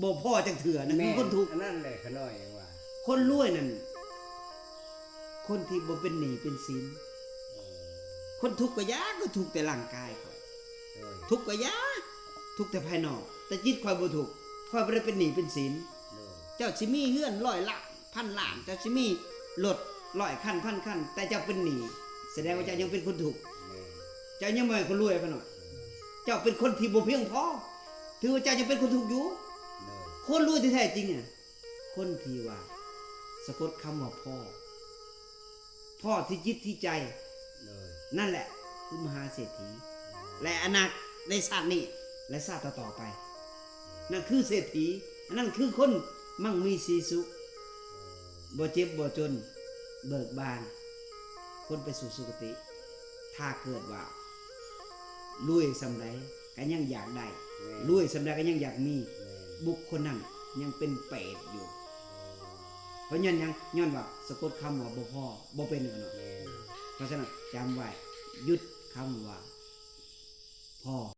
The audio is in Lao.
ບໍ່ພໍຈັກເທື່ອ ນັ້ນຄືຄົນທຸກ. ອັນນັ້ນແຫຼະ ຂ້ານ້ອຍຍັງວ່າ ຄົນລວຍນັ້ນ ຄົນທີ່ບໍ່ເປັນໜີ້ເປັນສິນ. ຄົນທຸກກໍຢ່າ ກໍທຸກແຕ່ຮ່າງກາຍຂ້ອຍ ທຸກກໍຢ່າ ທຸກແຕ່ພາຍນອກ ແຕ່ຈິດຂ້ອຍບໍ່ທຸກ ຂ້ອຍບໍ່ໄດ້ເປັນໜີ້ເປັນສິນ. ເຈົ້າຊິມີເຮືອນຮ້ອຍລ້ານ ພັນລ້ານ ເຈົ້າຊິມີລົດຮ້ອຍຄັນ ພັນຄັນ ແຕ່ເຈົ້າເປັນໜີ້ ສະແດງວ່າເຈົ້າຍັງເປັນຄົນທຸກ. ເຈົ້າຍັງບໍ່ແມ່ນຄົນລວຍພາຍນອກ ເຈົ້າເປັນຄົນທີ່ບໍ່ພຽງພໍ ຖືວ່າເຈົ້າຍັງເປັນຄົນທຸກຢູ່. ຄົນລວຍທີ່ແທ້ຈິງ ຄົນທີ່ວ່າສະກົດຄຳວ່າພໍ ພໍທີ່ຈິດທີ່ໃຈ ນັ້ນແຫຼະຄືມະຫາເສດຖີ ແລະອະນາ ໃນຊາດນີ້ ແລະຊາດຕໍ່ໆໄປ ນັ້ນຄືເສດຖີ ອັນນັ້ນຄືຄົນມັ່ງມີສີສຸກ ບໍ່ເຈັບບໍ່ຈົນ ເບີກບານ ຄົນໄປສູ່ສຸຄະຕິ. ຖ້າເກີດວ່າລວຍສ່ຳໃດກໍຍັງຢາກໄດ້ ລວຍສ່ຳໃດກໍຍັງຢາກມີ ບຸກຄົນນັ້ນຍັງເປັນເປດຢູ່. ເພາະຍ້ອນຫຍັງ? ຍ້ອນວ່າສະກົດຄຳວ່າບໍ່ພໍບໍ່ເປັນເນາະ. ເພາະສະນັ້ນຈຳໄວ້ ຢຸດຄຳວ່າພໍ.